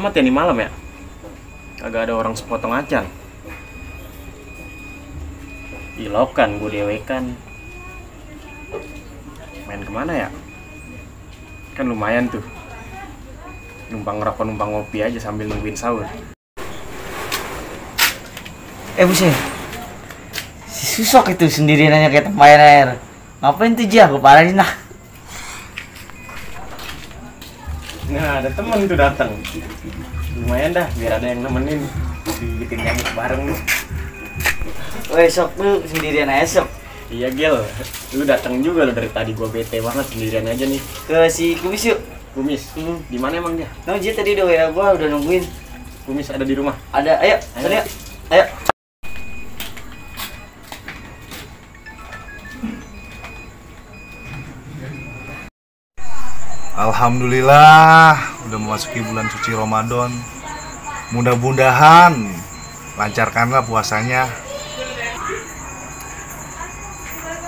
amat ya nih malam ya. Kagak ada orang sepotong acan. Ilokan gue dewekan. Main kemana ya? Kan lumayan tuh. Numpang ngerokok, numpang ngopi aja sambil nungguin sahur. Buset, si Susok itu sendirian aja kayak tempayan air. Ngapain tuh Jah? Gue parahin lah. Nah, ada temen tuh datang. Lumayan dah, biar ada yang nemenin. Bikin nyamuk bareng nih. Woi Sok, lu sendirian aja Sok? Iya Gil, lu datang juga lo dari tadi. Gua bete banget sendirian aja nih. Ke si Kumis yuk. Kumis, di mana emang dia? No Ji, tadi udah WA gua, udah nungguin. Kumis ada di rumah. Ada, ayo, sana yuk. Ayo. Alhamdulillah udah memasuki bulan suci Ramadan. Mudah-mudahan lancarkanlah puasanya.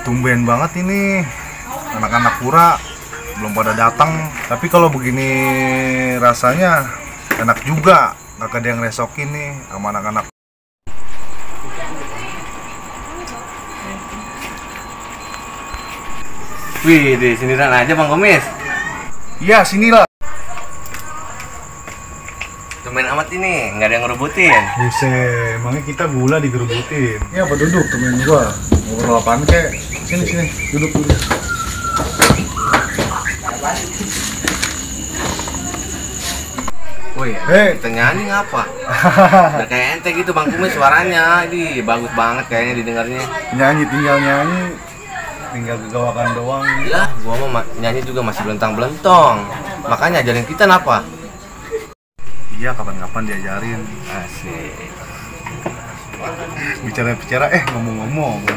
Tumben banget ini anak-anak pura belum pada datang. Tapi kalau begini rasanya enak juga, gak ada yang resokin nih sama anak-anak. Wih, di siniran aja Bang Kumis. Iya, sinilah. Tumben amat ini, nggak ada yang ngerebutin. Buset, emangnya kita gula digerebutin. Ya apa duduk temen gua. Ngobrol apaan kek? Sini, duduk. Woi, kita nyanyi ngapa? Udah kayak ente gitu Bang Kumis suaranya. Ini bagus banget kayaknya didengarnya. Tinggal nyanyi. Tinggal kegawakan doang. Ya, gua mau nyanyi juga masih belentang-belentong. Makanya ajarin kita napa? Iya, kapan-kapan diajarin. Asik. Bicara, ngomong-ngomong.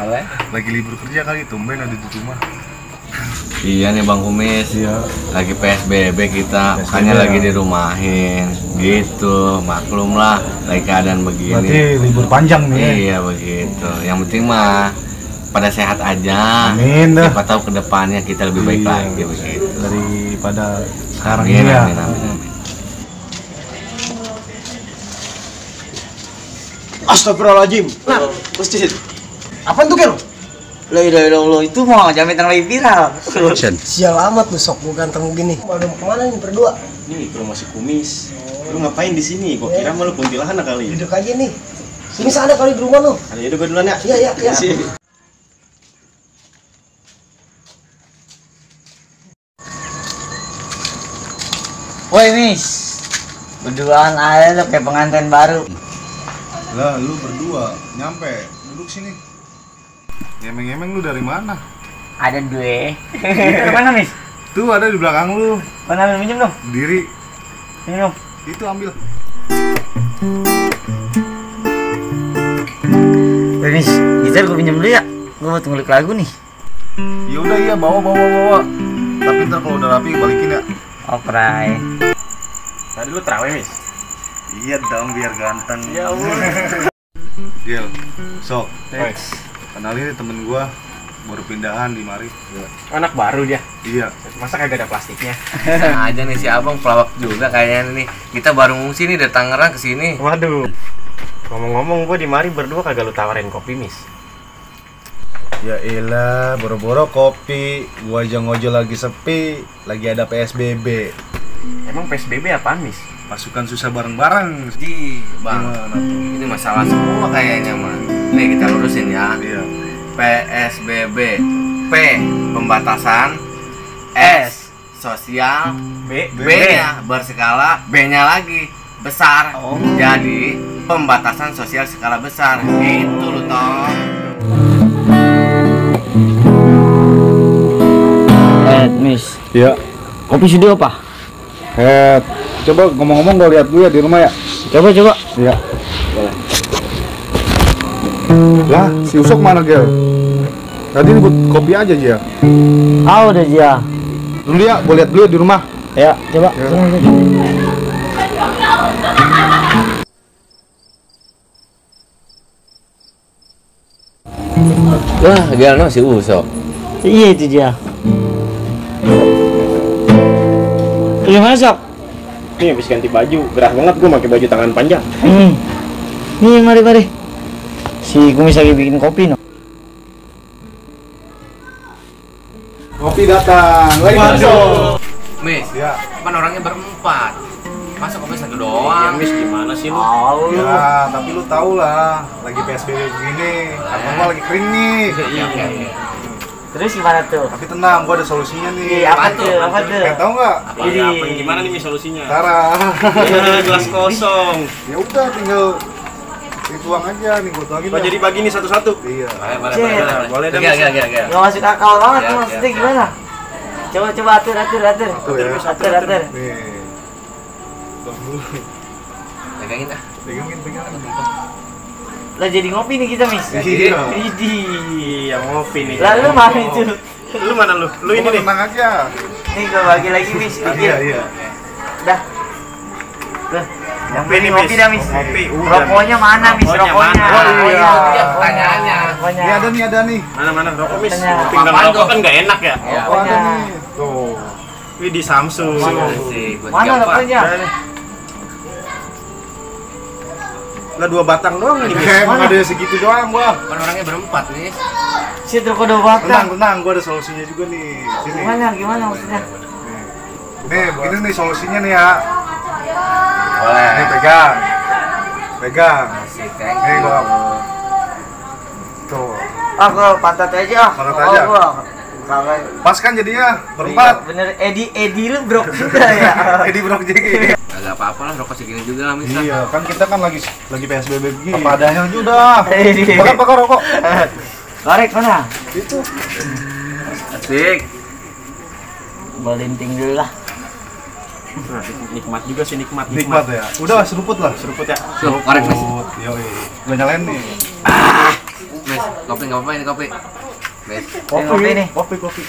Lagi libur kerja kali, tumben ada di rumah. Iya nih Bang Kumis. Iya. Lagi PSBB kita, makanya lagi dirumahin. Gitu, maklum lah. Lagi keadaan begini. Berarti libur panjang nih. Iya begitu. Yang penting mah pada sehat aja. Amin dah. Siapa tahu kedepannya kita lebih baik lagi begitu. Daripada sekarang Amin, ini ya. amin. Astagfirullahaladzim. Nah, Ustaz. Apaan tuh, Kel? Lah itu mau jamet yang lagi viral. Sial amat lu Sok, gua ganteng begini. Mau kemana nih berdua? Nih, ke rumah si Kumis. Lu ngapain di sini? Gua kira malu kuntilanak kali. Duduk aja nih. Sini sana kali di rumah lu. Ayo udah gua duluan ya. Iya. Woi Mis, berduaan aja lo kayak pengantin baru. Lah, lu berdua nyampe duduk sini. Ngemeng-ngemeng lu dari mana? Ada dua. Itu mana Mis? Tuh ada di belakang lu. Mana minjem dong? Berdiri. Minum. Itu ambil. Woi Mis, gitar gue pinjam dulu ya. Gue mau ngulik lagu nih. Ya udah iya, bawa. Tapi ntar kalau udah rapi balikin ya. Oke. Tadi lu terawih, Mis? Iya dong, biar ganteng. Ya Allah. Gil, Sok, Thanks. kenalin nih temen gua baru pindahan di mari. Anak baru dia. Iya. Masa kagak ada plastiknya? Nah, aja nih si Abang pelawak juga kayaknya nih. Kita baru ngungsi nih dari Tangerang ke sini. Waduh. Ngomong-ngomong, gua di mari berdua kagak lu tawarin kopi, Mis? Ya elah, boro-boro kopi, gua aja ngojol lagi sepi, lagi ada PSBB. Emang PSBB apaan, Mis? Pasukan susah bareng-bareng. Ji, Bang. Gimana tuh? Ini masalah semua kayaknya, mah. Nih kita lurusin ya. Iya. PSBB. P pembatasan, S sosial, B-nya berskala, B-nya lagi besar. Jadi pembatasan sosial skala besar. Itu loh, Tom. Mis. Iya. Kopi studio apa? Coba ngomong-ngomong gua lihat dulu ya di rumah ya. Coba. Iya. Lah, si Usok mana, Gel? Tadi ribut kopi aja, Jia. Udah Jia. Dulu ya, gua lihat dulu di rumah. Ya, coba. Ya. Wah, Gel si Usok. Iya itu Jia. Gimana Sok? Nih habis ganti baju, gerah banget gua pakai baju tangan panjang. Nih, mari. Si Kumis lagi bikin kopi, no. Kopi datang, lagi masuk. Mis, Ya, kan orangnya berempat. Masa kopi satu Ya doang? Mis, gimana sih lu? ya, tapi lu tau lah, lagi PSBB begini, kantong gua lagi kering nih. Iya. Terus gimana tuh? Tapi tenang, gua ada solusinya nih. Apa tuh? Pengen tahu nggak? Apa gimana nih Mis solusinya? Sekarang. Gelas kosong. Ya udah, tinggal dituang aja nih, gua tuangin. Kok jadi bagi nih satu-satu? Iya. Boleh dah, Gila. Gak masuk akal banget tuh, Ya, maksudnya ya. gimana? Coba atur. Tuh ya. Atur. Nih. Tuang dulu. Pegangin dah. Pegangin. Lah jadi ngopi nih kita, Mis. Iya. Widih, yang ngopi nih. Lalu mana itu? Lu mana lu? Lu ini nih. Tenang aja. Nih gua bagi lagi, Mis. Iya. Dah. Yang beli Nih, ngopi Mis. dah, Mis. Ngopi, udah. Rokoknya mana, Mis? Rokoknya Rokoknya. mana? Oh, iya. Iya, pertanyaannya. Rokoknya. Ini ada nih. Mana rokok Mis? Tanya. Tinggal Apaan rokok tuh? kan nggak enak ya? Iya. Oh, ada nih. Tuh. Widih Samsung. Asik, buat Mana tiga, Pak. rokoknya? Udah nih. Lah 2 batang doang ini Mis. Emang ada segitu doang gua. Kan orangnya berempat, Mis. Si rokok 2 batang. Tenang, gua ada solusinya juga nih. Sini. Gimana maksudnya? Nih, begini nih solusinya nih ya. Boleh. Nih pegang. Asik, Nih gua. Tuh. Aku pantat aja. Pantat aja. Gua kagak. Pas kan jadinya berempat. Bener Edi lu brok juga ya. Edi Brok JG. Agak apa-apa lah, rokok segini juga lah, Mis. Iya, kan kita kan lagi PSBB begini. Apa adanya aja udah. Iya. Bakar rokok. Korek mana? Itu. Asik. Balinting dulu lah. Nah, nikmat juga sih nikmat. Nikmat ya. Udah seruput lah. Seruput ya. Tuh, korek, Mis. Yoi. Gua nyalain nih. Mis, kopi nggak apa-apa ini kopi. Mis. Kopi nih. Kopi.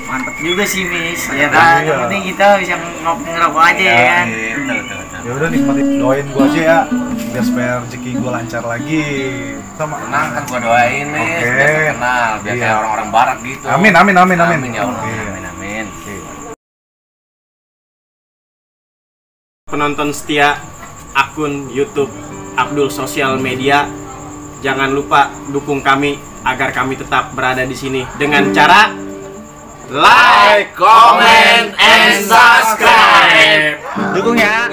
Mantap juga sih, Mis. Ya kan, Iya. yang penting kita bisa ngerokok aja ya kan. Betul. Ya udah nikmatin. Doain gua aja ya. Biar supaya rezeki gua lancar lagi. Sama. Tenang kan gua doain, Mis. Oke. Biar terkenal, biar Iya. kayak orang-orang barat gitu. Amin. Amin ya Allah. Iya. Amin. Penonton setia akun YouTube Abdul Sosial Media, jangan lupa dukung kami agar kami tetap berada di sini dengan cara like, comment, and subscribe. Dukung ya.